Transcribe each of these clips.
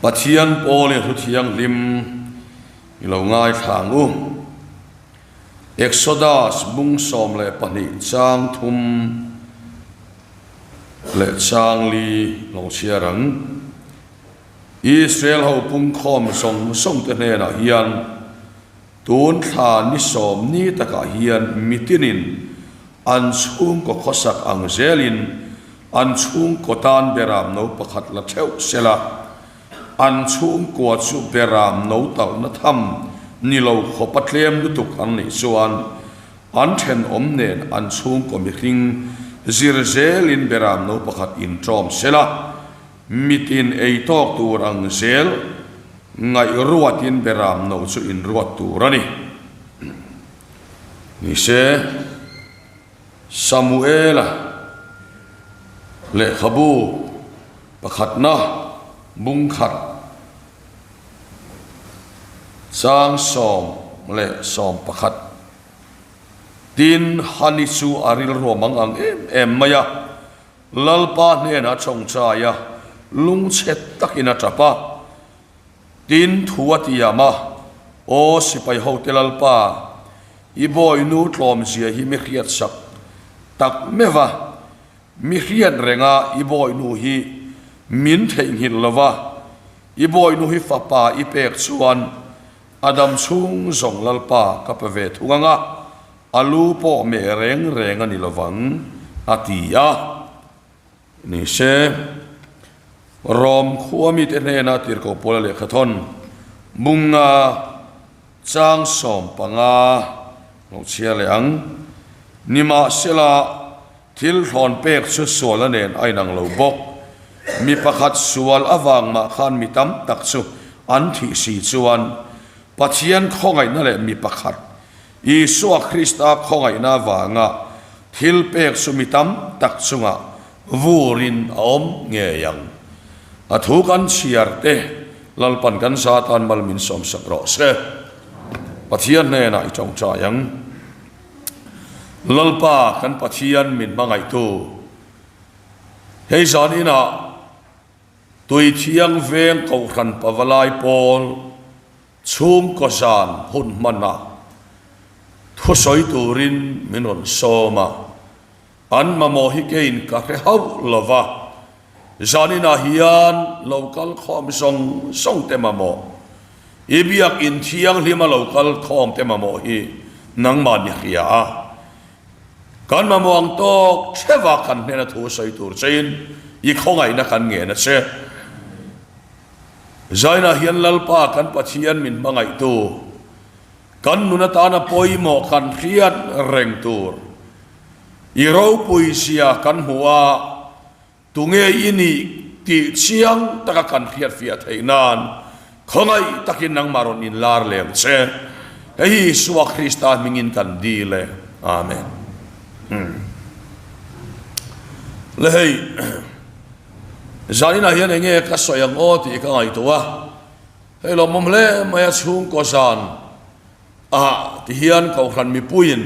Pathian pawl in hlu thianghlim i lo ngaithla ang u. Exodus bung 12 chang thum leh chang li lo chhiar ang. Israel ho pungkhawm zawng zawng te hnenah hian tun thla ni sawm ni takah hian mitinin an chhungkaw khawsak ang zelin an chhungkaw tan beram no pakhat la theuh sela, an chhungkua chu beram no talhna tham ni lo khawpa tlem lutuk an nih chuan an thenawm nen an chhungkaw mihring zir zelin beram no pakhat inṭawm sela. Mitin ei tawk tur ang zel ngaih ruatin beram no chu inruat tur a ni. Ni se, Samuela lehkhabu pakhatna bung khat chang 11. Tin, Hani chu a rilru a mang ang em em mai a. Lalpa hnenah chawngchai a, lungchhe takin a tap a. Tin, thu a tiam a, Aw sipai hote Lalpa, i bawinu tlawmzia hi mi hriatsak tak meuh a, mi hriat renga i bawinu hi min theihnghilh lo va, i bawinu hi fapa i pek chuan a dam chhung zawng Lalpa ka pe ve thung ang a, A lu pawh meh reng reng a ni lovang, a ti a. Ni se, Rom khua mite hnena tirhkoh Paula lehkhathawn bunga chang 15 lo chhiar leh ang. Nimahsela, thil thlawn pek chu sual a nen a inang lo bawk. Mi pakhat sual avang mah khan mi tam tak chu an thih si chuan Pathian khawngaihna leh mi pakhat Isua Krista khawngaihna avanga thil pek chu mi tam tak chungah vurin a awm ngei ang. A thu kan chhiar te Lalpan kan za tan mal min sawmsak rawh se. Pathian hnenah i tawngtai ang. Lalpa kan Pathian min hmangaihtu, hei zan inah Tuithiang veng Kohhran Pavalai pawl, Chhungkaw zan hun hmana thusawi turin min rawn sawm a, an mamawh hi keiin ka hre hauh lo va, zaninah hian lo kal khawm zawng zawng te mamawh, i biakinn thianghlima lo kal khawm te mamawh hi nangmah ni hria a, kan mamawh ang tawk theuha kan hnena thusawi tur chein i khawngaihna kan ngen a che. Zainah hian Lalpa kan Pathian min hmangaihtu, kan nun atana pawimawh kan hriat reng tur i ropui zia kan hmu a, tunge i nih tih chiang taka kan hriatfiah theih nan khawngaih takin nangmah rawn inlar lem che. Hei hi Isua Krista hmingin kan dil e. Amen. Le hei. Zaninah hian eng nge ka sawi ang aw tih ka ngaihtuah a, hei lawmawm hle mai a chhungkaw zan ah ti hian Kohhran mipuiin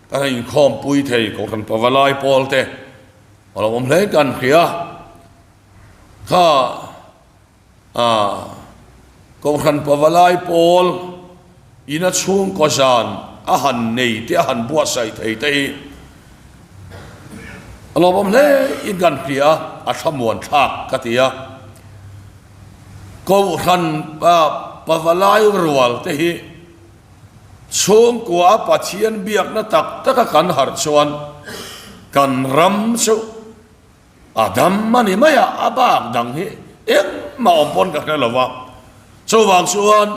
kan han inkhawmpui thei Kohhran Pavalai pawl te a lawmawm hle kan hria kha ah Kohhran Pavalai pawl ina chhungkaw zan a han nei te a han buatsaih thei te hi a lawmawm hle in kan hria a thlamuan thlak ka ti a. Kohhran Pavalai rual te hi chhungkua a Pathian biakna tak taka kan harh chuan kan ram chu A dam a ni mai a, a bak dang hi engmah awm pawn ka hre lo va. Chuvang chuan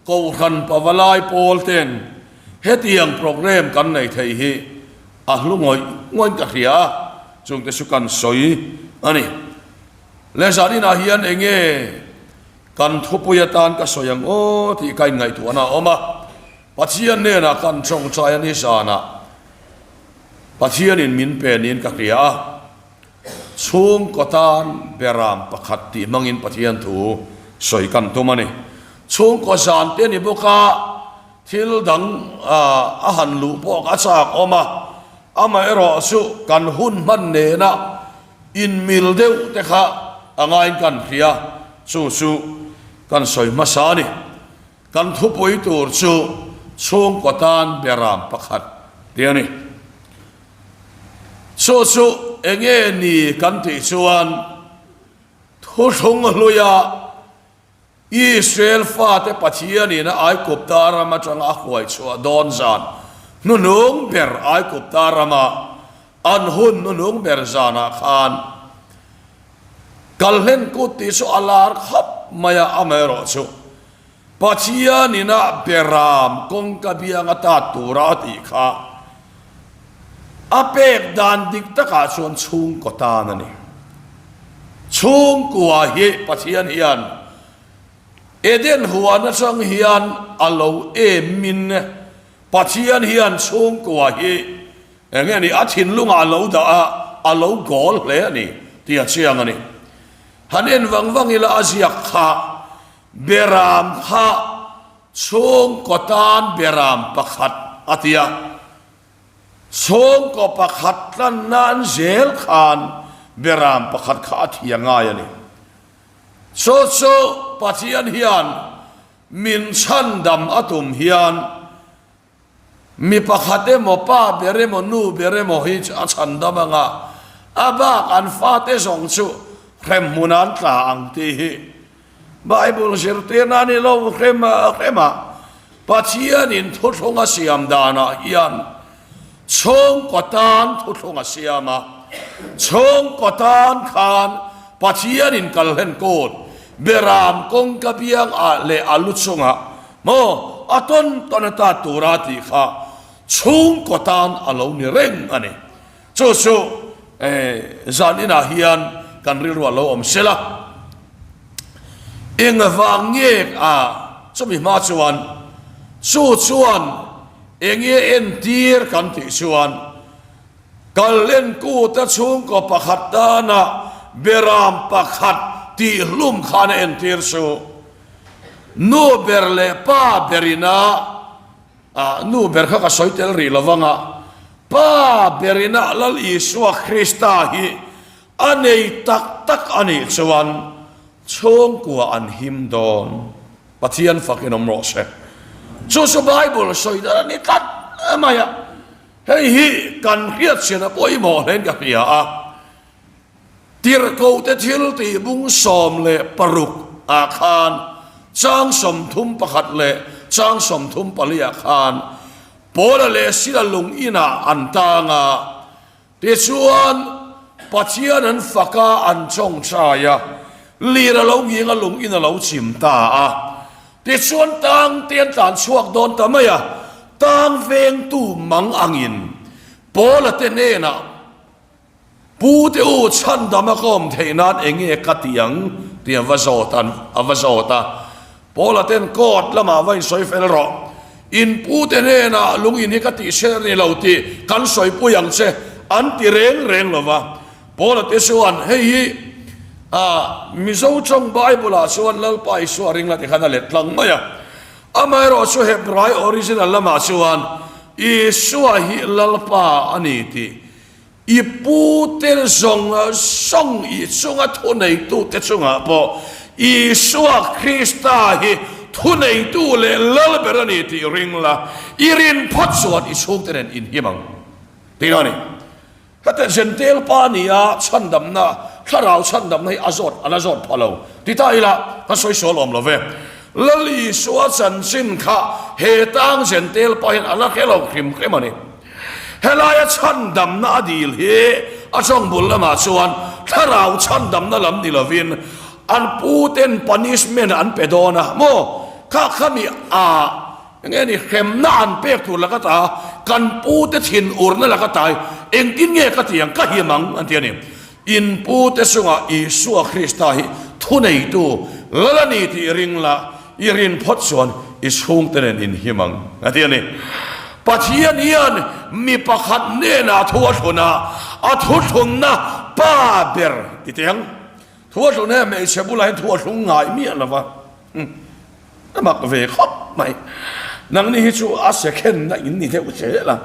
Kohhran Pavalai pawl ten hetiang programme kan nei thei hi a hlu ngawih ngawih ka hria a, chungte chu kan sawi a ni. Le zaninah hian eng nge kan thupui atan ka sawi ang aw tih ka inngaihtuahna a awm a, Pathian hnenah kan tawngtai a ni zanah. Pathianin min pe niin ka hria a, chhungkaw tan beram pakhat tih hmangin Pathian thu sawi kan tum a ni. Chhungkaw zan te ni bawk a, thil dang a han luh pawh a chak awm a, amaherawh chu kan hun hman nena inmil deuh te kha a ngaiin kan hria. Chu chu kan sawi hmasa a ni. Kan thupui tur chu chhungkaw tan beram pakhat tih a ni. Chu chu enge ni kan tih chuan thuthlung hluia Israel fate Pathianin a Aigupta ram atanga a huai chhuah dawn zan hnuhnung ber Aigupta rama an hun hnuhnung ber zanah khan Kalhlen kut tih chu a lar khawp mai a, amaherawh chu Pathianin a beram kawngka biang a tat tura a tih kha a pek dan dik takah chuan chhungkaw tan a ni. Chhungkua hi Pathian hian Eden huan atang hian a lo em in Pathian hian chhungkua hi eng nge ni a thinlungah a lo dah a, a lo goal hle a ni tih a chiang a ni. Han en vang vang ila a ziak kha beram kha chhungkaw tan beram pakhat a ti a. Chhungkaw pakhat tlan nan zel khan beram pakhat kha a thi a ngai a ni. Chu chu Pathian hian min chhandam a tum hian mi pakhat emaw, pa ber emaw, nu ber emaw hi a chhandam ang a, a bak an fate zawng chu hremhmun an tla ang tih hi Bible zirtirna a ni lo hrem hrem a, Pathianin thuthlung a siam danah hian chhungkaw tan thuthlung a siam a, chhungkaw tan khan Pathianin kalhlen kut beram kawngka biang ah leh a lu chungah maw a tawn tawn a tat tura tih kha chhungkaw tan a lo ni reng a ni. Chu chu zan inah hian kan rilru a lo awm sel a, engvang nge a chumi hma chuan chu chuan enge entir kan tih chuan Kallenkuta chhungkaw pakhat tana beram pakhat tihhlum khan a entir chu nu ber leh pa berina A nu ber kha ka sawi tel rih lo vang a, Pa berin a Lal Isua Krista hi a nei tak tak a nih chuan chhungkua an him dawn. Pathian fakin awm rawh se. Chu chu Bible sawi dan a ni tlat mai a, hei hi kan hriatchhian a pawimawh hlein ka hria a. Tirhkohte thil tih bung 16 ah khan chang 31 leh chang 34 ah khan Paula leh Sila lung inah an tang a, tichuan Pathian an fak a, an chawngchai a, lir a lo nghing a, lung in a lo chim ta a. Tichuan tang te an tlan chhuak dawn ta mai a, tang vengtu mang angin Paula te hnenah, Pu te u chhandam a ka awm theih nan eng nge ka ti ang tih a va zawt a, a va zawt a. Paula ten court lamah va insawi fel rawh. In pu te hnenah lung in hi ka tih cher ni lo tih kan sawipui ang che an ti reng reng lo va. Paula te chuan hei hi ah Mizo tawng Bible ah chuan Lalpa Isua ring la ti khan a let tlang mai a. Amaherawh chu Hebrai original lamah chuan Isua hi Lalpa a ni tih I pute zawng zawng i chunga thuneitute chungah pawh Isua Krista hi thuneitu leh lal ber a ni tih ring la, i rin phawt chuan i chhungte nen inhim ang tih a ni. Heta Jentail pa nia chhandamna, thlarau chhandamna hi a zawt a la zawt pha lo ti ta ila ka sawi sual awm lo ve. Lal Isua chanchin kha he tang Jentail pa hian a la hre lo hrim hrim a ni. Helaia chhandamna a dil hi a chawngbul lamah chuan thlarau chhandamna lam ni lovin an puten punishment an pe dawn a maw? Kha khami a enge ni hremna an pek tur laka ta kan pute thinurna laka ta hi engtin nge ka ti ang ka him ang an ti a ni. In pute chungah Isua Krista hi thuneitu Lal a ni tih ring la, i rin phawt chuan i chhungte nen in him ang, a ti a ni. Pathian hian mi pakhat hnenah thu a thlun a, a thuthlunna pa ber ti teh ang. Thu a thlun he hmeichhe bulah hian thu a thlung ngai miah lo va. A mak ve khawp mai. Nangni hi chu a sekhenna in ni deuh zel a.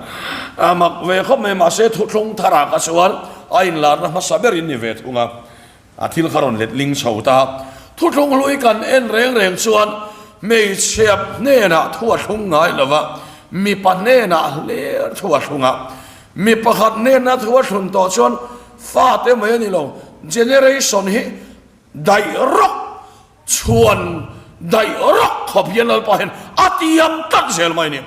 A mak ve khawp mai, mahse thuthlung tharah kha chuan a inlarna hmasa ber in ni ve thung a. A thil kha rawn letling chho ta. Thuthlung hlui kan en reng reng chuan hmeichhia hnenah thu a thlung ngai lo va, mipa hnenah hler thu a thlung a. Mi pakhat hnena thu a thlun tawh chuan fate mai a ni lo, generation hi daih rawk chhuan daih rawk khawp hian Lalpa hian a tiam tlat zel mai a ni.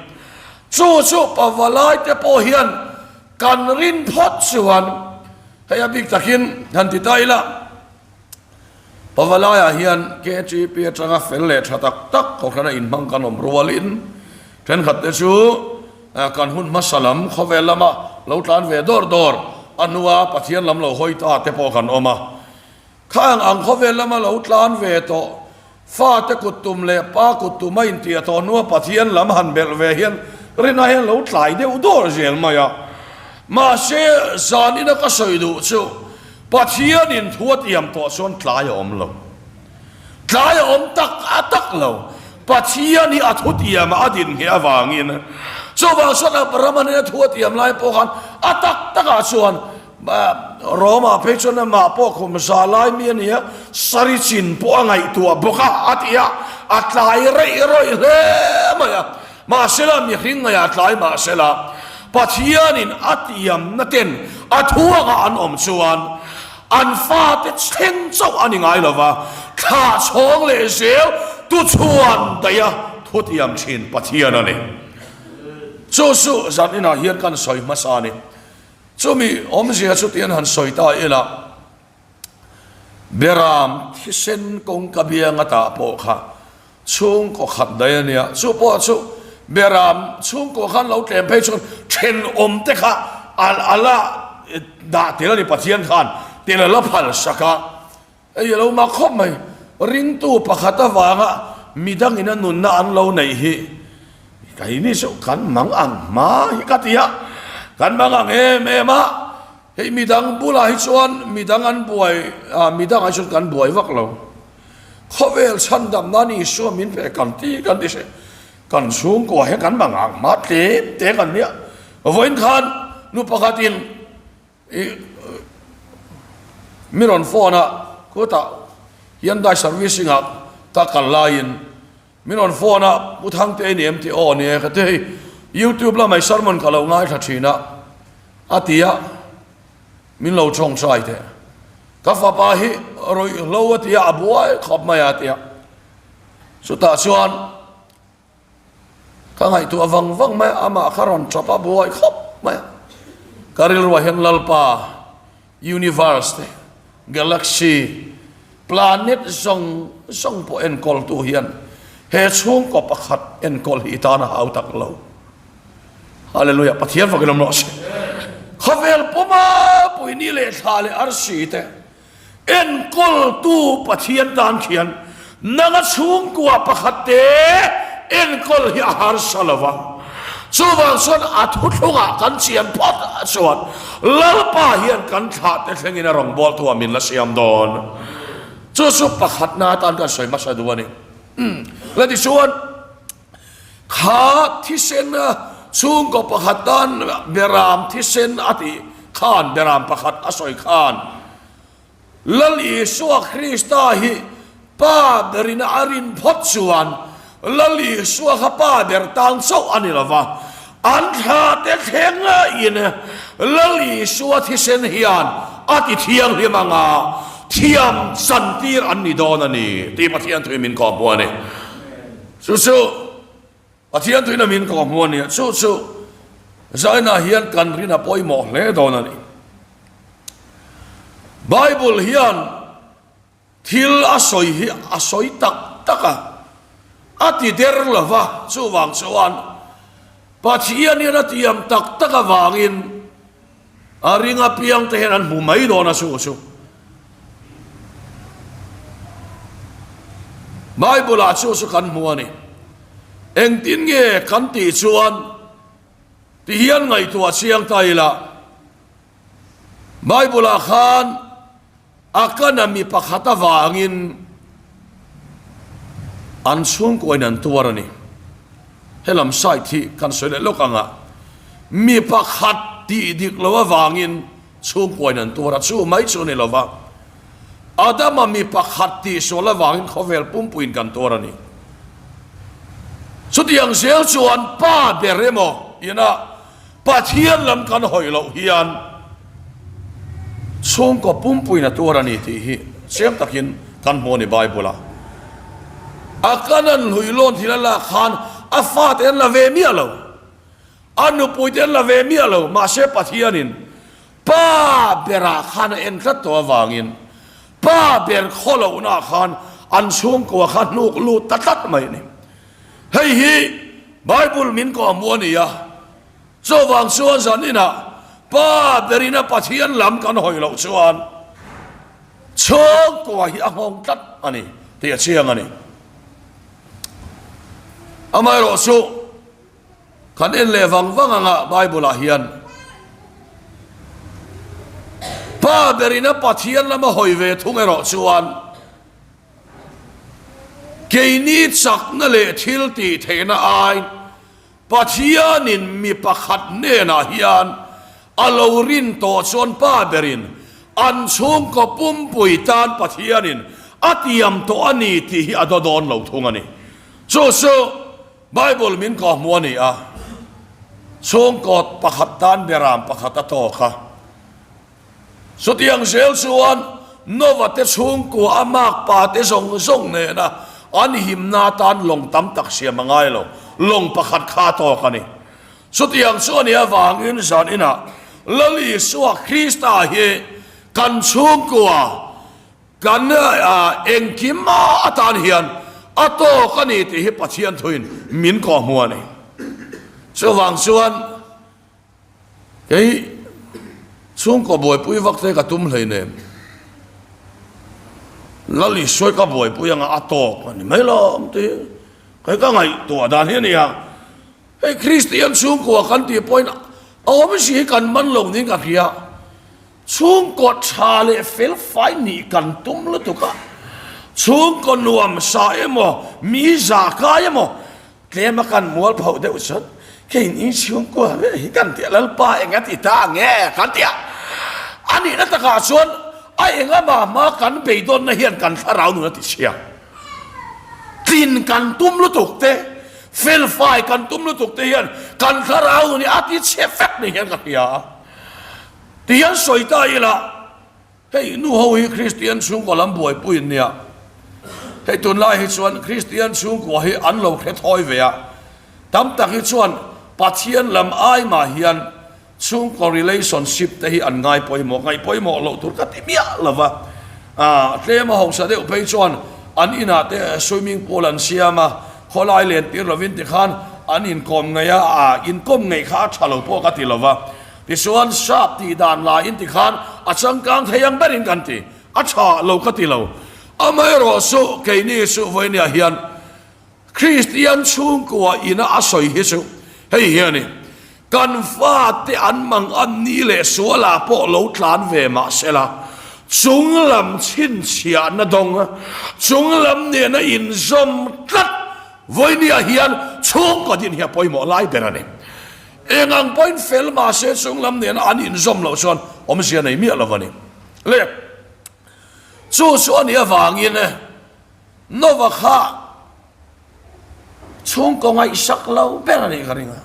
Chu chu pavalai te pawh hian kan rin phawt chuan hei a bik takin han ti ta ila, Pavalaiah hian KTP atanga fel leh tha tak tak kohhrana inhmang kan awm rualin thenkhat te chu kan hun hmasa lam khawvel lama lo tlan ve dawr dawr a hnua Pathian lam lo hawi ta te pawh kan awm a. Khang ang khawvel lama lo tlan ve tawh fate kut tum leh pa kut tum a intiah tawh hnua Pathian lam han belh ve hian rinna hian lo tlai deuh dawr zel mai a. Mahse zanina ka sawi duh chu Pathianin thu a tiam tawh chuan tlai a awm lo. Tlai a awm tak a tak lo. Pathian hi a thu tiamah a din ngheh avangin chuvang chuan Abrahama hnena thu a tiam lai pawh khan a tak takah chuan Roma phei chuan amah pawh khum za lai mi a ni a, sari chin pawh a ngaihtuah bawk a, a ti a, a tlai reih rawih hle mai a. Mahsela mihring ngaihah tlai mahsela Pathianin a tiamna ten a thu anga an awm chuan an fate thleng chauh a ni ngai lova, thlah chhawng leh zel tuchhuan daih a thu tiam thin Pathian a ni. Chu chu zan inah hian kan sawi hmasa a ni. Chumi awmzia chu tian han sawi ta ila, Beram thisen kawngka bianga tah pawh kha chhungkaw khat daih a nia. Chu pawh chu Beram chhungkaw khan lo tlem phei chuan thenawm te kha a la dah tel a ni Pathian khan tel a la phal sak a. Hei a lo mak khawp mai. Ringtu pakhat avanga midangin a nunna an lo neih hi keini chu kan mang ang hma hi ka ti a, kan mang ang em em a. Hei midang bulah hi chuan midang an buai a, midang ah hi chuan kan buai vak lo. Khawvel chhandam nan Isua min pe kan ti kan ti hreh. Kan chhungkua hian kan mang ang hma tlem te kan nia. Vawiin khan nu pakhatin i mi rawn phone a, khutah Hyundai servicing ah ka kal laiin Min rawn phone a, Pu Thangte i ni em tih aw ni e ka ti hei YouTube lamah i sermon ka lo ngaithla thin a, a ti a, min lo tawngtai teh. Ka fapa hi ruihhlo a ti a, a buai khawp mai a a ti a. Chutah chuan ka ngaihtuah vang vang mai a, amah kha rawn tap a, buai khawp mai a. Ka rilruah hian Lalpa Universe te, galaxy, planet zawng zawng pawh enkawltu hian he chhungkaw pakhat enkawl hi i tan a hau tak lo. Hallelujah, Pathian fakin awm rawh se. Khawvel puma puini leh thla leh arsi te enkawltu Pathian tan khian nanga chhungkua pakhat te enkawl hi a harsa lo va. Chuvang chuan a thuthlungah kan chian phawt chuan Lalpa hian kan thlah te thlengin a rawngbawltu ah min la siam dawn. Chu chu pakhatna atan kan sawi hmasa duh a ni. La tichuan kha thisen chhungkaw pakhat tan beram thisen a tih khan beram pakhat a sawi khan Lal Isua Krista hi Pa berin a rin phawt chuan Lal Isua kha Pa ber tan chauh a ni lo va, an thlate thleng in Lal Isua thisen hian a ti thianghlim anga thiam chantir an ni dawn a ni tih Pathian thuin min kawhhmuh a ni. Chu chu Pathian thuin a min kawhhmuh a ni a, chu chu Zainah hian kan rin a pawimawh hle dawn a ni. Bible hian thil a sawi hi a sawi tak tak a, a ti der lo va, chuvang chuan Pathian hian a tiam tak tak avangin a ring apiang te hian an hmu mai dawn a chu chu. Bible ah chu chu kan hmu a ni. Engtin nge kan tih chuan ti hian ngaihtuah chiang ta ila, Bible ah khan Akana mi pakhat avangin an chhungkuain an tuar a ni. Helam side hi kan sawi leh lawk ang a, mi pakhat tih dik lo avangin chhungkuain an tuar a, chu mai chu a ni lo va. Adama mi pakhat tihsual avangin khawvel pumpuiin kan tuar a ni. Chutiang zel chuan Pa ber emaw ina Pathian lam kan hawi loh hian chhungkaw pumpuiin a tuar a ni tih hi chiang takin kan hmu a ni Bible-ah. A kanan hlui lawn thil a lak khan a fate an la ve miah lo, a nupuite an la ve miah lo, mahse Pathianin Pa berah khan a en tlat tawh avangin pa ber khaw lohnaah khan an chhungkua kha hnuk lut ta tlat mai a ni. Hei hi Bible min kawhhmuh a ni a, chuvang chuan zaninah pa berin a Pathian lam kan hawi loh chuan chhungkua hi a nghawng tlat a ni tih a chiang a ni. Amaherawhchu, Kan en leh vang vang anga Bible ah hian Pa berin a Pathian lama hawi ve thung erawh chuan keini chakna leh thil tih theihna ai Pathianin mi pakhat hnenah hian a lo rin tawh chuan Pa berin an chhungkaw pumpui tan Pathianin a tiam tawh a ni tih hi a daw dawn lo thung a ni. Chu chu Bible min kawhhmuh a ni a, chhungkaw pakhat tan beram pakhat a tawk a. Chutiang zel chuan Nova te chhungkua a makpa te zawng zawng nena an himna atan lawng tam tak siam a ngai lo, lawng pakhat kha a tawk a ni. Chutiang chu a nih avangin zan inah Lal Isua Krista hi kan chhungkua, Kan engkim atan hian a tawk a ni tih hi Pathian thuin min kawhhmuh a ni. Chuvang chuan kei chhungkaw buaipui vak te ka tum hleinem. Lal Isuai ka buaipui anga a tawk a ni mai lo tih kei ka ngaihtuah dan hi a ni a. Hei Kristian chhungkua kan tih pawhin a awmzia hi kan man lo niin ka hria. Chhungkaw tha leh felfai nih kan tum lutuk a, chhungkaw nuam sa emaw, mi za kai emaw, tlem a kan mual phoh deuh chuan keini chhungkua ve hi kan tih a, Lalpa eng a ti ta nge kan tih a, a nihna takah chuan a enga mah hma kan beidawnna hian kan thlarau nun a ti chhia. Tlin kan tum lutuk te, felfai kan tum lutuk te hian kan thlarau nun hi a ti chhe vek ni hian ka hria a. Ti hian sawi ta ila, hei nu ho hi Kristian chhungkaw lam buaipui an nia. Hei tunlai hi chuan Kristian chhungkua hi an lo hre thawi ve a, tam tak hi chuan Pathian lam ai mah hian chhungkaw relationship te hi an ngai pawimawh, ngaih pawimawh loh tur ka ti miah lo va. Ah, tlem a hausa deuh phei chuan an inah te swimming pool an siam a, khawlai len tir lovin tikhan an inkawm ngei a, ah, inkawm ngei kha a tha lo pawh ka ti lo va. Tichuan sap tih dan laiin tikhan a changkang thei ang berin kan ti. A tha lo ka ti lo. Amaherawh chu keini chu vawinia hian Kristian chhungkua ina a sawi hi chu hei hi a ni, Kan fate an mang an ni leh sualah pawh lo tlan ve mah sela, chunglam chhinchhiahna dawng, chunglam nena inzawm tlat vawinia hian chhungkaw din hi a pawimawh lai ber a ni. Eng ang pawhin fel mahse chunglam nena an inzawm loh chuan awmzia nei miah lo a ni. Le, chu chu a nih avangin Nova kha chhungkaw ngaihsak lo ber a nih ka ring a,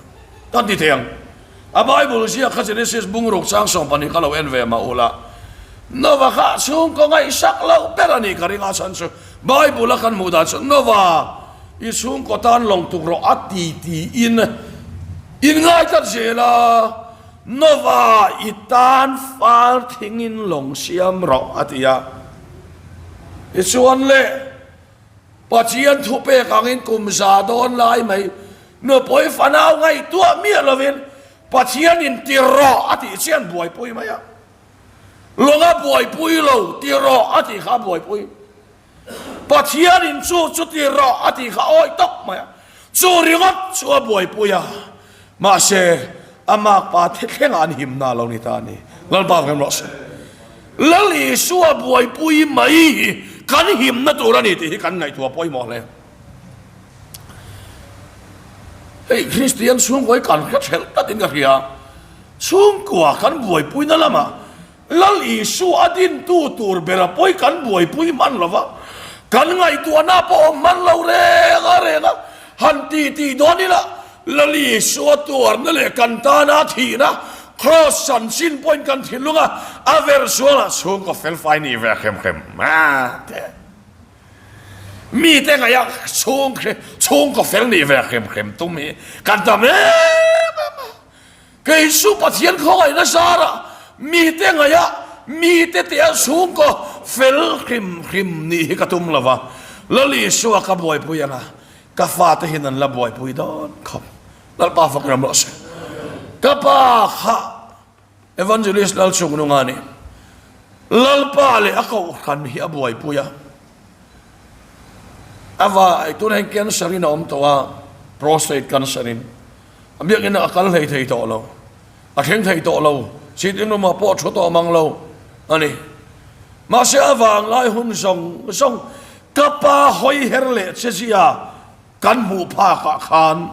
ka ti thei ang. A Bible ziak kha Genesis bungruk chang 12 kha lo en ve mah ula, Nova kha chhungkaw ngaihsak lo ber a nih ka ring a, chhan chu Bible a kan hmuh dan chu Nova i chhungkaw tan lawng tuk rawh a ti tiin in ngai tlat zel a, Nova i tan far thingin lawng siam rawh a ti a. Tichuan le, Pathian thupek angin kum za dawn lai mai nupui fanau ngaihtuah miah lovin Pathianin ti rawh a tih chian buaipui mai a. Lawng a buaipui lo ti rawh a tih kha a buaipui. Pathianin chu chu ti rawh a tih kha awi tawp mai a, chu ringawt chu a buaipui a, mahse a makpa thlengah an himna a lo ni ta a ni. Lalpa rem rawh se. Lal Isua buaipui mai hi kan himna tur a ni tih hi kan ngaihtuah pawimawh hle. Hei Kristian chhungkua hi kan hre thelh tlatin ka hria. Chhungkua kan buaipuina lamah. Lal Isua a dintu tur bera pawi kan buaipui hman lo va, kan ngaihtuahna pawh awm hman lo reng a reng a, han ti tih dawn ila Lal Isua tuarna leh kan tana thihna Kraws chanchin pawhin kan thinlung a, a ver sualah chhungkaw felfai nih ve hrem hrem a te. Mite ngaih a chhung chhungkaw fel nih ve hrem hrem tum hi kan tam em em a. Kei chu Pathian khawngaihna zarah mite ngaih a mite te a chhungkaw fel hrim hrim nih hi ka tum lo va, Lal Isua ka buaipui ang a, ka fate hian an la buaipui dawn khawp. Lalpa fak ram rawh se. Ka pa kha Evangelist Lalchungnunga nih Lalpa leh a kohhran hi a buaipui a. A va tunah hian cancer in a awm tawh a, prostate cancer in. A biakinn ah a kal hlei thei tawh lo, a thleng thei tawh lo, sitting room ah pawh a thu tawh mang lo a ni. Mahse a vanglai hun zawng zawng ka pa hawi her leh che zia Kan hmuh phakah khan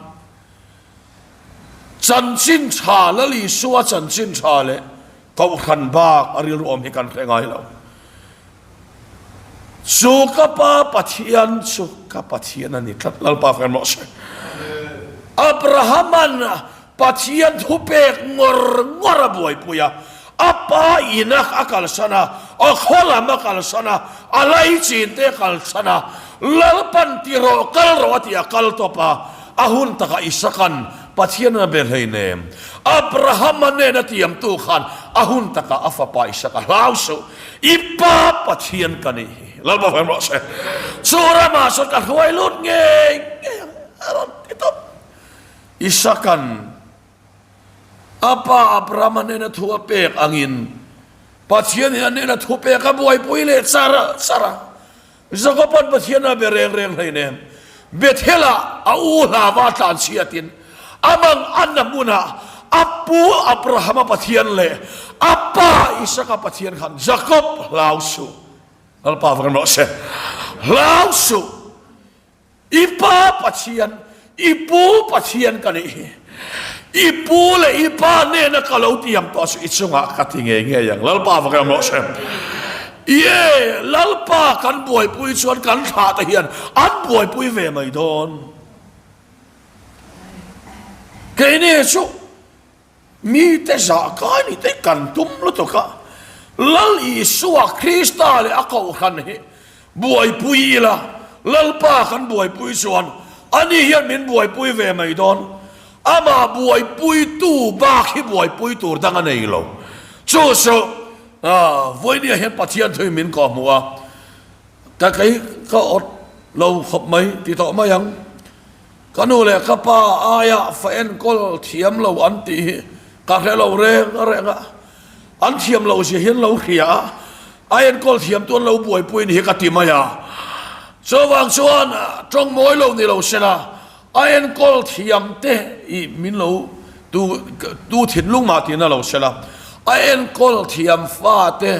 chanchin tha Lal Isua chanchin tha leh Kohhran bak a rilru awm hi kan hre ngai lo. Chu ka Pa Pathian chu ka Pathian a ni tlat Lalpa fem rawh se. Abrahaman Pathian thupek ngawr ngawr a buaipui a, a pa ina a kalsan a, a khaw lam a kalsan a, a laichin te a kalsan a, Lalpan ti rawh kal rawh a ti a kal tawp a, a hun takah Isakan Pathian a be hleinem. Abrahama nen a tiamtu khan a hun takah a fapa Isak a hlau suh, I pa Pathian ka nih hi, Lalpa hmel rawh se, chu ramah sawn ka hruai lut ngei ngei ang a rawn ti tawp. Isakan a pa Abrahama hnena thu a pek angin Pathianin a hnena thu pek a buaipui leh char char a. Jakoban Pathian a be reng reng hleinem. Bethel-ah a u hlava tlanchhiatin a mang anna hmunah a pu Abrahama Pathian leh a pa Isaka Pathian khan Jakob hlau suh, Lalpa va kan rawh se, hlau suh. I pa Pathian, i pu Pathian ka nih hi. I pu leh i pa nena ka lo ti ang tawh chu i chungah ka ti ngei ngei ang. Lalpa va kan rawh se. Ie, Lalpa kan buaipui chuan kan thlah te hian an buaipui ve mai dawn. Keini chu Mite zah kai ni te kan tum lutuk a, Lal Isua Krista leh a kohhran hi buaipui ila, Lalpa kan buaipui chuan ani hian min buaipui ve mai dawn. Amah buaipuitu bak hi buaipui tur dang a nei lo. Chu chu vawinia hian Pathian thuin min kawhhmuh a, ka kei ka awt lo khawp mai ti tawh mai ang. Ka nu leh ka pa aia fa enkawl thiam lo an tih hi ka hre lo reng reng a, an thiam loh zia hian lo hria a, a enkawl thiam tu an lo buaipui ni hi ka ti mai a. Chuvang chuan tawng mawi lo ni lo sela, a enkawl thiam te i min lo tu tu thinlung mah tina lo sela, a enkawl thiam fa te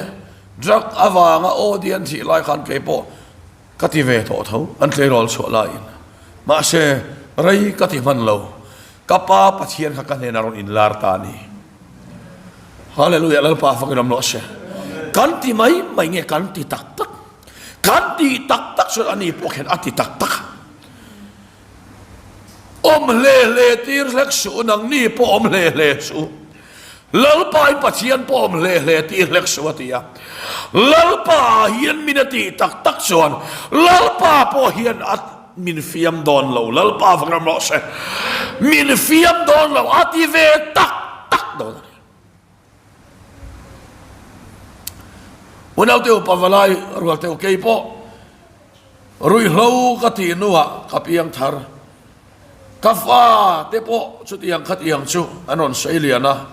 drug avanga aw an thih lai khan keipawh Ka ti ve tawh tho, an tleirawl chhuah laiin. Mahse, rei ka ti hman lo. Ka Pa Pathian kha ka hnenah rawn inlar ta a ni. Hallelujah, Lalpa fakin awm rawh se. Kan ti mai mai nge kan ti tak tak? Kan tih tak tak chuan ani pawh khian a ti tak tak a. Awm hle hle tir hlek suh, nangni pawh awm hle hle suh. Lalpa i Pathian pawh awm hle hle tir hlek suh a ti a. Lalpa hian min a tih tak tak chuan Lalpa pawh hian a min fiam dawn lo, Lalpa va ram rawh se. Min fiam dawn lo a ti ve tak tak dawn a ni. Unaute upa valai rualte u kei pawh ruihhlo ka tih hnuah ka piang thar. Ka fa te pawh chutiang khatiang chu an rawn sawi lian a,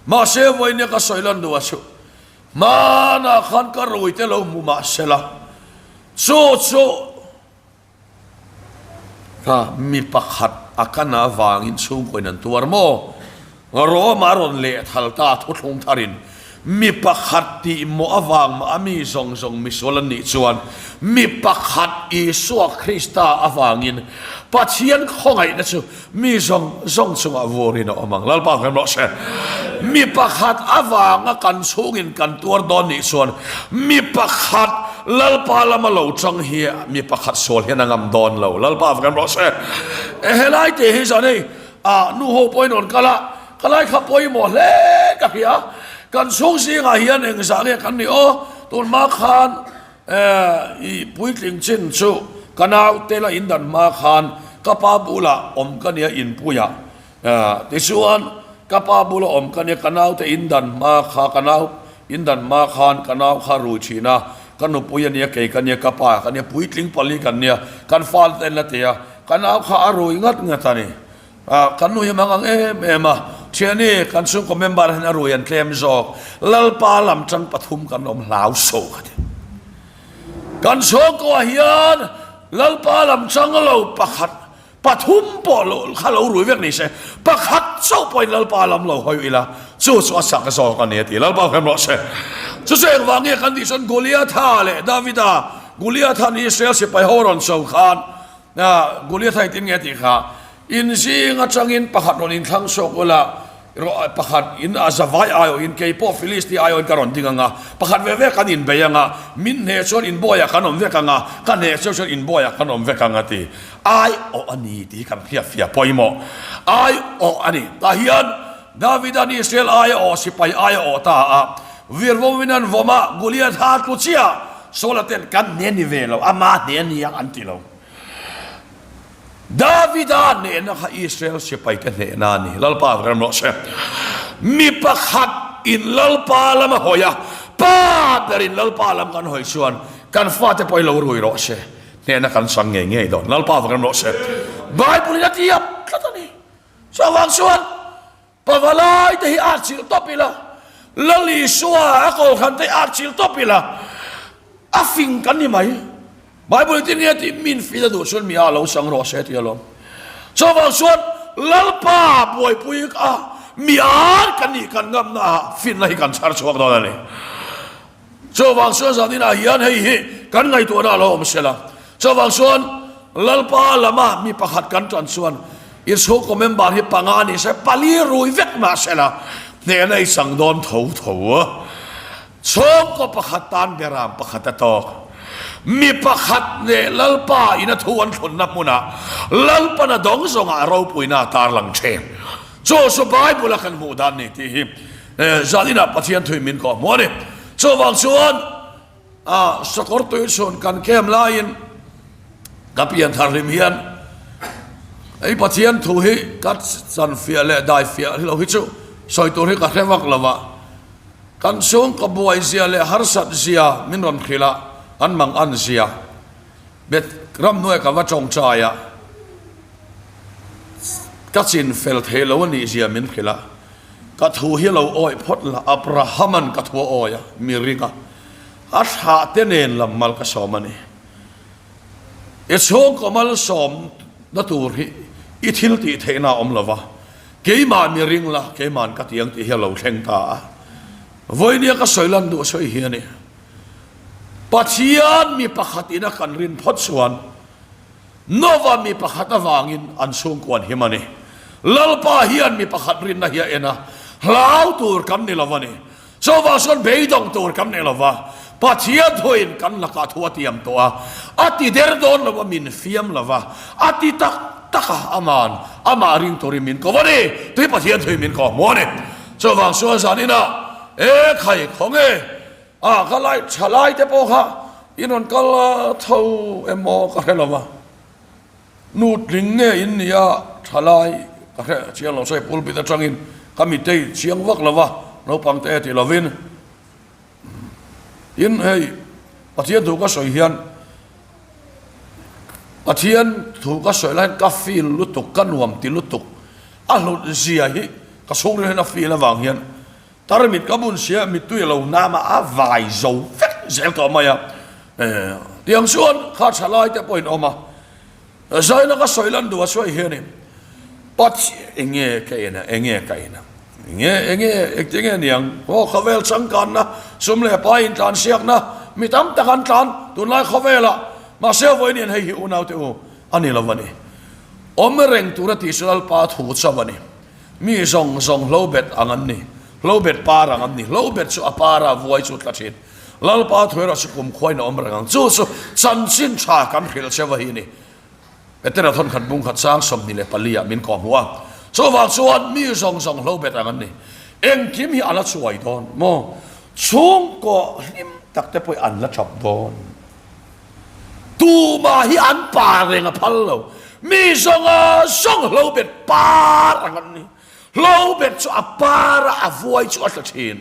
mahse vawinia ka sawi lan duh a chu hmanah khan ka rui te lo hmu mahsela chu chu Kha mi pakhat a kan avangin chhungkawiin an tuar maw? Roma a rawn lehthal ta thuthlung tharin mi pakhat tih mawh avang mah a mi zawng zawng misual an nih chuan mi pakhat Isua Krista avangin Pathian khawngaihna chu mi zawng zawng chungah vurin a awm ang. Lalpa hmel rawh se. Mi pakhat avanga kan chhungin kan tuar dawn nih chuan mi pakhat Lalpa lama lo chang hi mi pakhat sual hian a ngam dawn lo. Lalpa va kan rawh se. E helai te hi zan hei a nu ho pawhin rawn kal a, ka lai kha pawimawh hle ka hria. Kan chhung zingah hian engzah nge kan nih aw? Tun hma khan I puitling chin chu ka naute la indan hma khan ka pa bulah awm ka nia inpuiah. Tichuan ka pa bula awm ka nia ka naute indan hma kha ka nau indan hma khan ka nau kha rui thin a, ka nupui a nia kei ka nia ka pa ka nia puitling pali kan nia kan fate ten la ti a, ka nau kha a rui ngat ngat a ni. Kan nu hi mang ang em em a, thiani kan chhungkaw member hian a rui an tlem zawk, Lalpa lam tang pathum kan awm hlau so ka ti. Kan chhungkaw ah hian Lalpa lam tang lo pakhat pathum pawh lo kha lo rui vek ni se, pakhat chauh pawhin Lalpa lam lo hawi ila, chu chu a sak zawk a ni a ti. Lalpa hriam rawh se. Chu chu engvang nge kan tih chuan Goliatha leh Davida, Goliatha'n Israel sipai ho rawn cho khan, Goliath a engtin nge tih kha in zing atangin pakhat rawn inthlang chhuak ula, pakhat in a zavai aiawhin kei pawh Philistia aiawhin ka rawn ding ang a, pakhat ve ve kan inbei ang a, min hneh chuan inbuaiah kan awm vek ang a, ka hneh cheu chuan inbuaiah kan awm vek ang a ti. Aiawh a ni tih hi kan hriatfiah pawimawh. Aiawh a ni. Tah hian Davida'n Israel aiawh sipai aiawh ta a, virvawmin an vawm a, Goliath a tlu chiah. Saula ten kan hne ni ve lo, ama hne a nia an ti lo. Davida hnehna kha Israel sipaite hnehna a ni. Lalpa va rem rawh se. Mi pakhat in Lalpa lam a hawi a, pa berin Lalpa lam kan hawi chuan kan fate pawh hi lo rui rawh se. Hnehna kan chang ngei ngei dawn. Lalpa va rem rawh se. Bible in a ti ap tlat a ni. Chuvang chuan Pavalai te hi a chilh tawp ila, Lal Isua a Kohhran te hi a chilh tawp ila, a fing kan ni mai. Bible tin nge tih min fil a duh chuan mi a lo chang rawh se tih alawm. Chuvang chuan Lalpa buaipui a mi ar kan nih kan ngamna ah finna hi kan chhar chhuak dawn a ni. Chuvang chuan zan inah hian hei hi kan ngaihtuahna a lo awm sela. Chuvang chuan Lalpa lama mi pakhat kan tan chuan i chhungkaw member hi panga ni se pali rui vek mah sela hnehna i chang dawn tho tho a. Chhungkaw pakhat tan beram pakhat a tawk. Mi pakhat leh Lalpa in a thu an thlunna hmunah Lalpan a dawng zawngah a ropuina a tarlang thin. Chu chu Bible a kan hmuh dan ni tih hi zan inah Pathian thui min kawh hmuh a ni. Chuvang chuan a sakawr tui chhun kan kem laiin ka pian thar hlim hian hei Pathian thu hi ka chan fiah leh dai fiah lo hi chu sawi tur hi ka hre vak lo a. Kan chhungkaw buai zia leh harsat zia min rawn hrilh a, an mang an zia. Bet ramhnuai ka va tawngtai a, ka chin fel thei lo a nih zia min hrilh a, ka thu hi lo awih phawt la, Abraham-a'n ka thu a awi a, mi ring a, a thlah te nen lam mal ka sawm a ni. I chhungkaw malsawm na tur hi i thil tih theihna a awm lo va, keimah mi ring la, keima'n ka ti ang tih hi a lo thleng ta a. Vawinia ka sawi lan duh sawi hi a ni. Pathian mi pakhat ina kan rin phawt chuan Nova mi pakhat avangin an chhungkuan him a ni. Lalpa hian mi pakhat rinna hi a en a, hlau tur kan ni lo a ni. Chuvang chuan beidawng tur kan ni lo va, Pathian thuin kan lakah thu a tiam tawh a, a ti der dawn lo a, min fiam lo va, a ti tak tak a, aman amah ring turin min ko a ni, tui Pathian thuin min ko hmu a ni. Chuvang chuan zan inah, E khai, khawnge A ka lai tha lai te pawh kha in rawn kal tho emaw ka hre lo va, nu tling nge in nia tha lai ka hre chiang lo sawi pulpit atangin ka mitei chiang vak lo va, naupang te ti lovin tin hei Pathian thu ka sawi hian Pathian thu ka sawi lai hian ka feel lutuk ka nuam ti lutuk a hlut zia hi ka chhungril hian a feel avang hian Tarmit ka bun sia mittui a lo nam a, a vai zo vek zel tawh mai a. Tiang chuan kha tha lai te pawhin awm a, zaina ka sawi lan duh a sawi hianin Pathian enge ka en a, enge ka en a, enge enge engti nge niang aw khawvel changkanna sum leh pai intlan siakna mi tam tak an tlan tunlai khawvelah mahse vawiin hei hi unaute u a ni lo a ni. Awm reng tura tih chu Lalpa thu chauh a ni. Mi zawng zawng hlo bet ang an ni. Hlobet par ang an ni. Hlobet chu a para vuai chu tla thin. Lalpa thu erawh chu kumkhuain a awm reng ang. Chu chu chanchin tha kan hrilh cheu a hi ni. Petera thawnkhat bung khat chang 24 ah min kawh hmuh a. Chuvang chuan mi zawng zawng hlobet ang an ni. Engkim hi a la chuai dawn maw? Chhungkaw hlim tak te pawh hi an la tap dawn. Tumah hi an par reng a phal lo. Mi zawnga zawng hlobet par ang an ni. Hlobet chu a par a, a vuai chu a tla thin.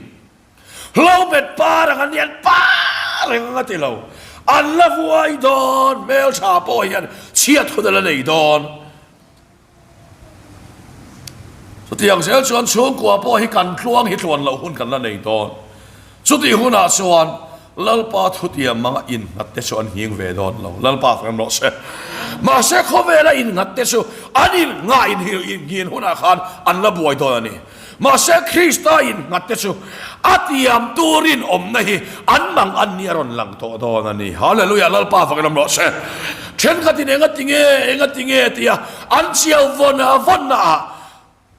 Hlobet par ang an ni, an par reng ang a ti lo. An la vuai dawn, hmeltha pawh hian chhiat hun a la nei dawn. Chutiang zel chuan chhungkua pawh hi kan tluang hi tluan loh hun kan la nei dawn. Chutih hunah chuan Lalpa thutiam anga innghat te chu an nghing ve dawn lo. Lalpa fem rawh se. Mahse khawvela innghat te chu an inngah innghin hunah khan an la buai dawn a ni. Mahse Krista innghat te chu a tiam turin awmna hi an mang an ni a rawn lang tawh dawn a ni. Hallelujah! Lalpa fakin awm rawh se. Thenkhatin enga tinge, enga tinge tia an chiau vawn vawnna ah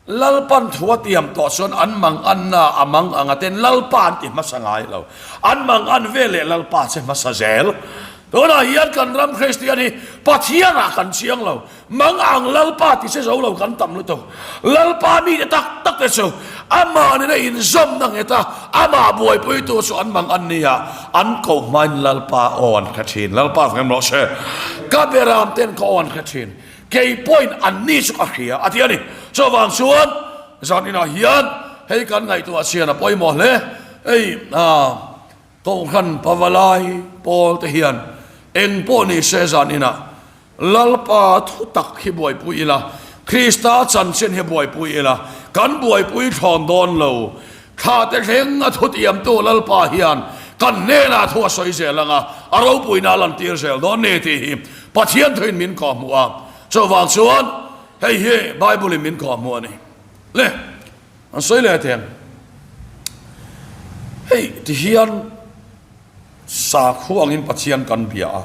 Lalpan thu a tiam tawh chuan an mang anna a mang anga ten Lalpa an ti hmasa ngai lo. An mang an ve leh Lalpa che hmasa zel. Tunah hian kan ram Kristian hi Pathianah kan chiang lo. Mang ang Lalpa ti che zo lo kan tam lutuk. Lalpa mite tak tak te chu amah nena inzawmna nghet a, amah buaipuitu chu an mang an ni a, an koh hmain Lalpa aw an hre thin. Lalpa veng rawh se. Ka beram ten ka aw an hre thin. Kei pawhin an ni chu ka hria a ti a ni. Chuvang chuan zan inah hian hei kan ngaihtuah chian a pawimawh hle. Hei ah Kohhran Pavalai pawl te hian eng pawh ni se zan inah Lalpa thu tak hi buaipui ila, Krista chanchin hi buaipui ila, kan buaipui thlawn dawn lo. Thla te thleng a thutiamtu Lalpa hian kan hnenah thu a sawi zel ang a, a ropuina a lantir zel dawn ni tih hi Pathian thuin min kawhhmuh a. Chuvang chuan hei hi Bible-in min kawhhmuh a ni. Le, an sawi leh teng. Hei tihian sakhua angin Pathian kan bia a.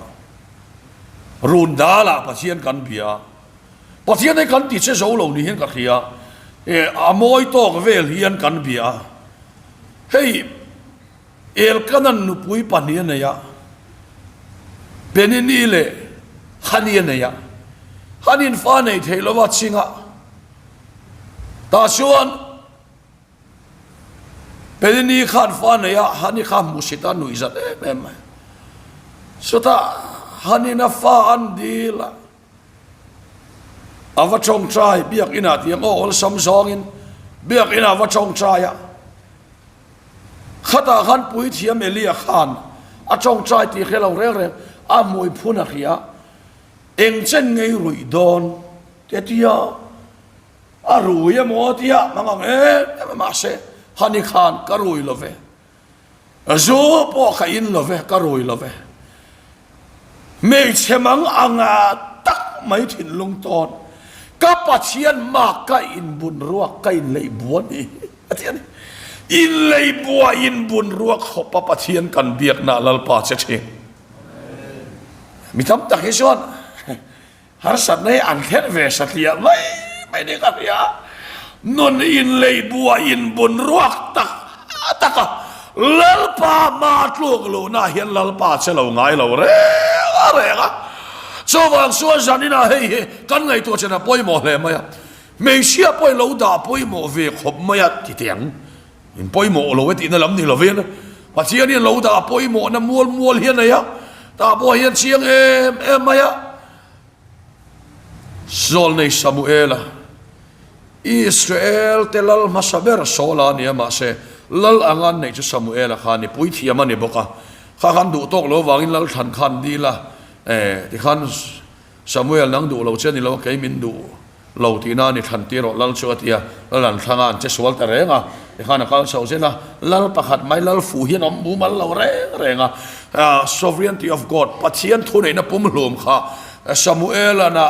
Run dalah Pathian kan bia a, Pathian hi kan ti che zo lo ni hian ka hria, e a mawi tawk vel hian kan bia a, hei Elkanan nupui pahnih a nei a, Penini leh Hani a nei a, Hanin fa nei thei lova chhinga tah chuan Penini khan fa nei a, Hani kha hmuhsit a nuih zat em em mai. Chutah Hanin a fa an dil a, a va tawngtai biakinah tih ang aw awlsam zawngin biakinah a va tawngtai a. Khatah khan puithiam Elia khan a tawngtai tih hre lo reng reng a hmui phun a hria, eng chen ngei ruih dawn te tia. A rui emaw tia hmang ang em em a mahse Hani khan ka rui lo ve, zu pawh ka in lo ve, ka rui lo ve. Hmeichhe mang anga tak mai thinlung tawn ka Pathian mak ka inbun ruak ka inleih bua ni a ti a ni. Inleih bua inbun ruak khawpa Pathian kan biakna Lalpa che thin. Mi tam tak hi chuan Harsatna hi an thlen ve satliah mai mai ni ka hria. Nun inleihbua inbun ruak tak tak a, Lalpa hma tluk luhna hian Lalpa che lo ngai lo reng a reng a. Chuvang chuan zaninah hei hi kan ngaihtuah chen a pawimawh hle mai a, hmeichhia pawhin lo dah pawimawh ve khawp mai a ti teh ang. In pawimawh lo e tihna lam ni lovin Pathian hian lo dah pawimawhna mual mual hi a nei a, tah pawh hian chiang em em mai a. Zawlnei Samuela, Israel te lal hmasa ber Saula a ni a, mahse lal anga an neih chu Samuela kha a ni, puithiam a ni bawk a, kha khan duh tawk lo vangin lal thlan khan dil a, eh tikhan Samuel nang duh lo che a ni lo a, kei min duh lo tihna a ni thlan tir rawh lal chu a ti a, lal an thlang a, an che sual ta reng a, tikhan a kal chho zel a, lal pakhat mai lal fuh hian a awm mumal lo reng reng a, Sovereignty of God, Pathian thuneihna pumhlum kha Samuel-a'n a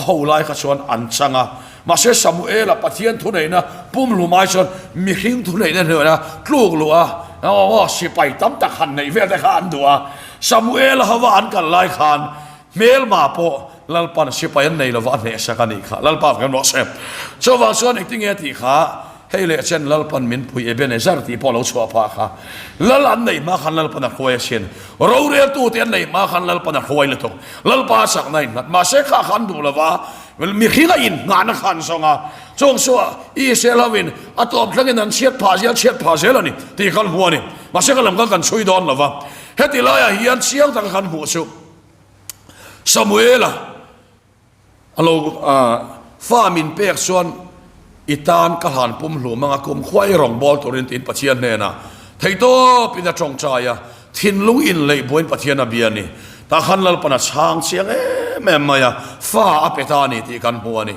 ho lai kha chuan an chang a, mahse Samuel-a Pathian thuneihna pumhlum ai chuan mihring thuneihna hnena tluk luh a, aw sipai tam tak han neih vel te kha an duh a, Samuel-a hova an kal lai khan Hmelma pawh Lalpa'n sipai an nei lova a hnehsak a nih kha. Lalpa vek rawh se. Chuvang chuan engtinge a tih kha? Hei leh chen Lalpan min pui Ebenezer tih pawh a lo chhuah phah kha. Lal an neih hma khan Lalpan a hruai asin. Roreltute an neih hma khan Lalpan a hruai lutuk. Lalpa a chakna innghat. Mahse kha kha an duh lo va, mihringa inngahna kha an zawng a. Chung chu Israel hovin a tawp thlengin an chhiat phah zel, chhiat phah zel a ni tih kan hmu a ni. Mahse ka lam kha kan chhui dawn lo va. Heti laiah hian chiang taka kan hmuh chu Samuela a lo fa min pek chuan i tan ka hlan pum hlum anga kumkhua i rawngbâwl turin tiin Pathian hnenah theihtawpin a tawngtai a, thinlung inleih buain Pathian a bia a ni. Tah khan Lalpan a chhang chiang em em mai a, fa a pe ta a ni tih kan hmu a ni.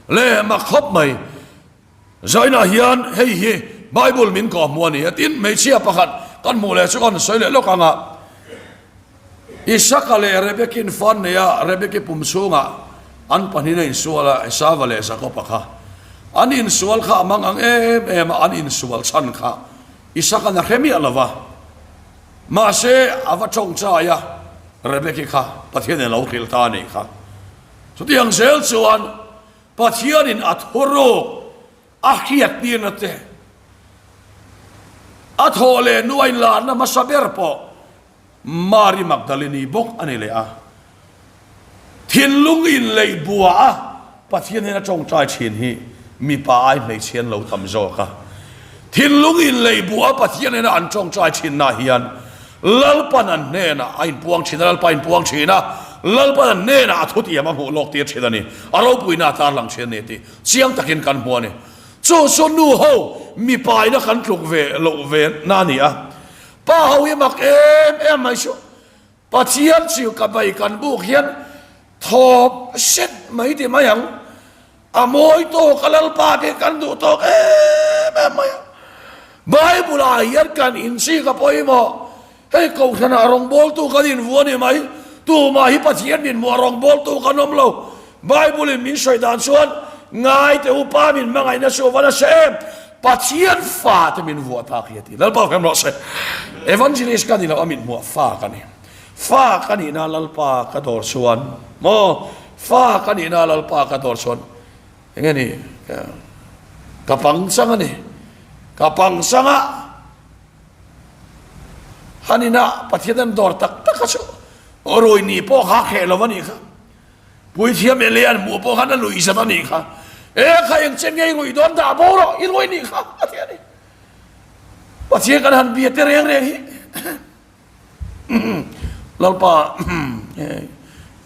Le mak khawp mai. Zainah hian hei hi Bible min kawh hmu a ni a, tin hmeichhia pakhat kan hmuh leh chu kan sawi leh lawk ang a, Isaka leh Rebekin fan nei a, Rebeki pum chhungah an pahnihin a insual a, Esava leh Jakoba kha an insual kha a mang ang em em a, an insual chhan kha Isaka'n a hre miah lo va, mahse a va tawngtai a, Rebeki kha Pathianin a lo hrilh ta a nih kha. Chutiang zel chuan Pathianin a thuruk a hriattirna te, a thawh leh nuai larna hmasa ber pawh Mari Magdalini bawk a ni leh a. Thinlung inleih bua a Pathian hian a tawngtai thin hi mipa ai hmeichhe an lo tam zawk a. Thinlung inleih bua a Pathian hnena an tawngtai thinna hian Lalpan an hnenah a inpuang thin a, Lalpa a inpuang thin a, Lalpan an hnenah a thutiam a hmuh lawk tir thin a ni. A ropuina a tarlang thin a ni tih chiang takin kan hmu a ni. Chu chu nu ho mipa ina kan tluk ve loh ve na a ni a. Pa ho hi mak em em mai chu. Pathian chu ka bei kan buk hian thawp set mai ti mai ang. A mawi tawk a Lalpa te kan duh tawk em em mai a. Bible ah hian kan inchik a pawimawh. Hei Kohhranah rawngbawltu kan invu a ni mai. Tumah hi Pathian min hmuh a rawngbawltu kan awm lo. Bible in min sawi dan chuan ngai teh u Pa min hmangaihna chu a va nasa em. Pathian fa te min vuah tak hi a ti. Lalpa hriam rawh se. Evangelist ka ni lo a mit hmuah fa ka ni. Fa ka nihna Lalpa ka dawr chuan maw fa ka nihna Lalpa ka dawr chuan enge ni ka pangchang a ni. Ka pangchang a hanina Pathian an dawr tak tak a chu rui ni pawh kha kheh lo a nih kha. Puithiam Elian hmuh pawh khan a luih zat a nih kha. E kha eng chen nge i ruih dawn dah bo rawh i ruih nih kha a ti a ni. Pathian kan han bia te reng reng hi Lalpa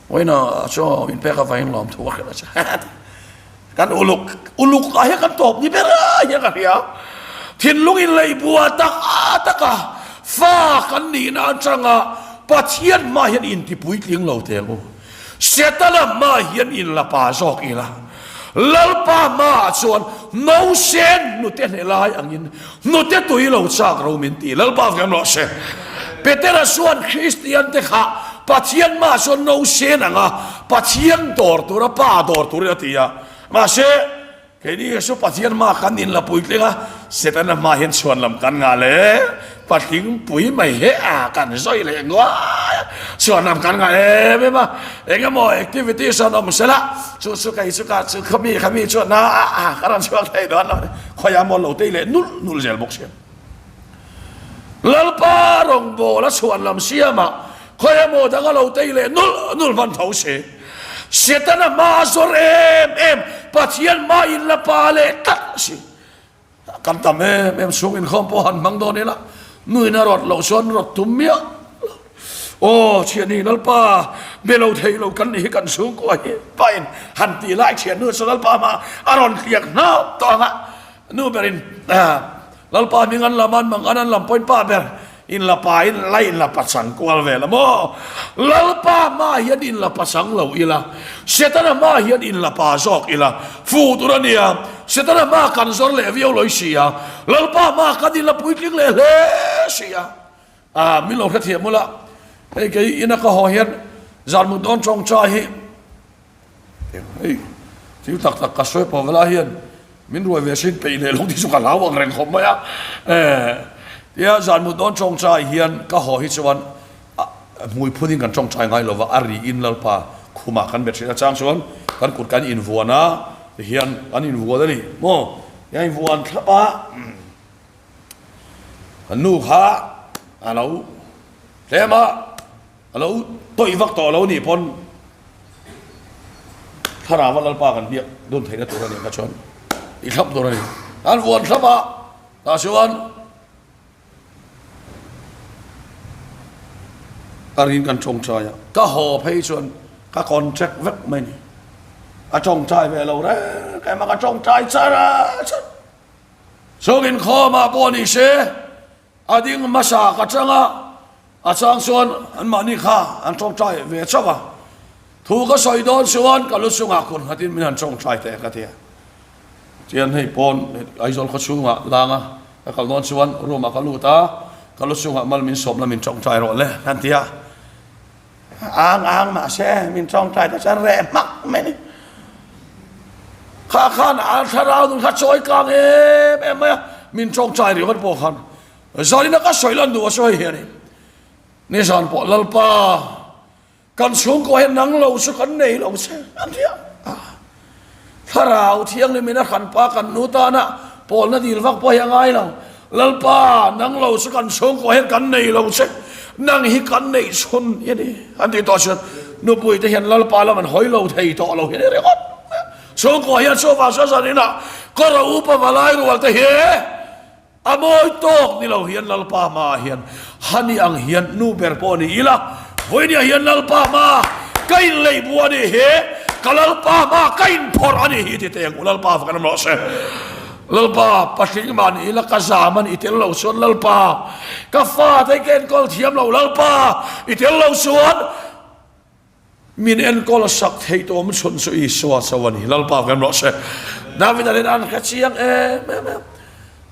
vawiina chaw min pek avangin lawm thu a hrilh a che. Kan uluk uluk ah hian kan tawp ni ber hian ka hria. Thinlung in lei bua tak tak a fa kan nihna atanga Pathian hma hian inti puitling lo teh ang u. Setana hma hian in la pa zawk ila. Lalpa hmaah chuan nausen hnute hneh lai angin hnute tui lo chak ro min ti. Lalpa fiam rawh se. Petera chuan Kristian te kha Pathian hmaah chuan nausen anga Pathian dawr tura pa dawr turin a ti a. Mahse, Keini Jesuh Pathian hma kan in la puitling a, Setana hma hian chhuan lam kan ngah leh patling pui mai he a kan zawi leh nguai a, chhuan lam kan ngah em em a, eng emaw activities an awm sela chu chu kei chu ka chu khami khami chuan a a ka rawn chhuak thei dawn lo khawiah maw lo tei leh nulh nulh zel bawk si. Lalpa rawngbâwl a chhuan lam siamah khawi emaw dang a lo tei leh nulh nulh hman tho si. Setana hma a zawr em em, Pathian hma in la pa leh tlat si. Kan tam em em chhung inkhawm pawh han hmang dawn ila, nuin a rawt loh chuan rawt tum miah lo. Aw thiani Lalpa, be lo thei lo kan nih hi kan chhungkua hi pain han tih lai thiannu chu Lalpa hma a rawn hliak hnau tawh ang a, Nu berin Lalpa hming an lam a, an mang an an lam pawhin pa ber in la pa in la in la pachang kual vel a maw? Lalpa hma hian in la pachang lo ila, Setana hma hian in la pa zawk ila fuh tur a nia. Setana hma kan zawr leh viau lawi si a, Lalpa hma kan in la puitling leh hle si a. Ah, min lo hrethiam ula, hei kei ina ka haw hian zan mut dawn tawngtai hi, Hei, thil tak tak ka sawi pawh vela hian min ruai ve sin peih leh lo tih chu ka hlau ang reng khawp mai a. Tia zan mut dawn tawngtai hian ka haw hi chuan hmui phunin kan tawngtai ngai lova, a ri in Lalpa khumah kan bet thin a, chang chuan kan kut kan invuan a, tihian kan invuan a ni maw? Hei vuan thlap a, kan nu kha a lo tlem a, a lo tawih vak tawh lo nih pawn thlarau a Lalpa kan biak dun theihna tur a nih kha chuan i thlap tur a ni. An vuan thlap a, tah chuan Ka rin kan tawngtai a, ka haw phei chuan ka contract vek mai ni. A tawngtai ve lo reng em a, ka tawngtai char a char. Chung inkhawmah pawh ni se, a ding hmasa ka chang a, a chang chuan anmahni kha an tawngtai ve chauh a. Thu ka sawi dawn chuan ka lu chungah kun nghatin min han tawngtai teh ka ti a. Tian hei pawn Aizawl khaw chhungah langa ka kal dawn chuan room ah ka lut a, ka lu chungah mal min sawm la min tawngtai rawh le an ti a. Ang ang mahse min tawngtai ta chuan reh hmak mai ni. Kha khan a thlarau nun kha chawi kang em em mai a, min tawngtai ringawt pawh khan zanin a ka sawi lan duh a chu hei hi a ni. Nizan pawh Lalpa. Kan chhungkaw hian nang lo chu kan nei lo che an ti a. Thlarau Thianghlim in a hranpa kan nu tana pawlna dil vak pawh hi a ngai lo. Lalpa, nang lo chu kan chhungkaw hian kan nei lo che, nang hi kan neih chhun i ni an tih tawh chuan nupui te hian Lalpa lam an hawi lo thei tawh lo hi a ni ringawt. Chhungkaw hian chuvang chuan zaninah kawr a upa valai rual te hi A mawi tawk ni lo hian Lalpa hmaah hian Hani ang hian nu ber pawh ni ila, vawinia hian Lalpa hma ka inleih bu a nih hi, ka Lalpa hma ka inphawrh a nih hi ti teh ang u, Lalpa va kan awm rawh se. Lalpa, patling mah ni ila ka zam a nih i tel lo chuan Lalpa, ka fate ka enkawl thiam lo Lalpa, i tel lo chuan, Min enkawl sak theih tawh awm chhun chu Isua cho a ni. Lalpa kan rawh se. David a nen an hre chiang em em em.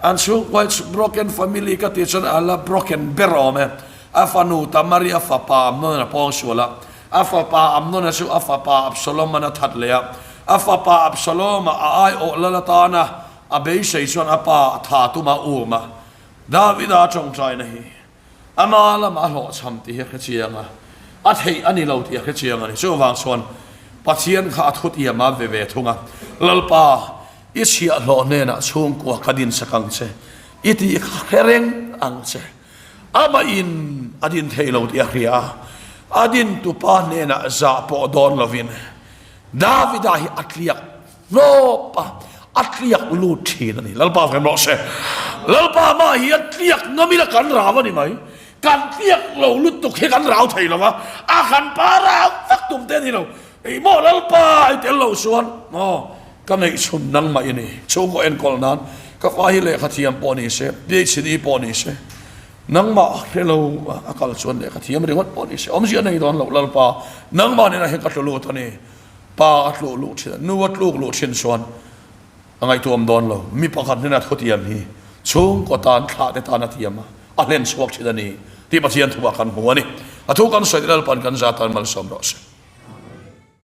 An chhungkua hi broken family ka tih chuan a la broken ber awm e. A fanu Tamari a fapa Amnon a pawng sual a. A fapa Amnon-a chu a fapa Absalom-an a that leh a. A fapa Absalom-a a aiawh lal atana a beisei chuan a pa a tha tum a um a. David-a tawngtaina hi Ama lamah a hlawhchham tih hi a hre chiang a, a theih a ni lo tih a hre chiang a ni. Chuvang chuan Pathian kha a thutiam a ve ve thung a, Lalpa, i chhiahhlawh hnenah chhungkua ka dinsak ang che, i tih kha hre reng ang che. Amah in a din thei lo tih a hria a, a dintupa hnenah zah pawh dawn lovin Davida hi a tliak Hnawp a, a tliak lut thin a ni. Lalpa vem rawh se. Lalpa mah hi a tliak ngam ila kan rau a ni mai. Kan tliak lo lutuk hi kan rau thei lo va, a kan pa rau vak tum te a ni lo. Ei maw Lalpa i tel lo chuan maw ka ngaihchhun nangmah i ni. Chhungkaw enkawl nan ka fa hi lehkha thiam pawh ni se, PhD pawh ni se, nangmah hre lo a kal chuan lehkha thiam ringawt pawh ni se, awmzia nei dawn lo Lalpa nangmah nena hian ka tlu lut a ni. Pa a tluk luh thin a, nu a tluk luh thin chuan a ngaihtuam dawn lo. Mi pakhat hnena thutiam hi chhungkaw tan, thlahte tan a thiam a, a hlen chhuak thin a ni tih Pathian thuah kan hmu a ni. A thu kan sawi Lalpan kan za tan malsawm rawh se.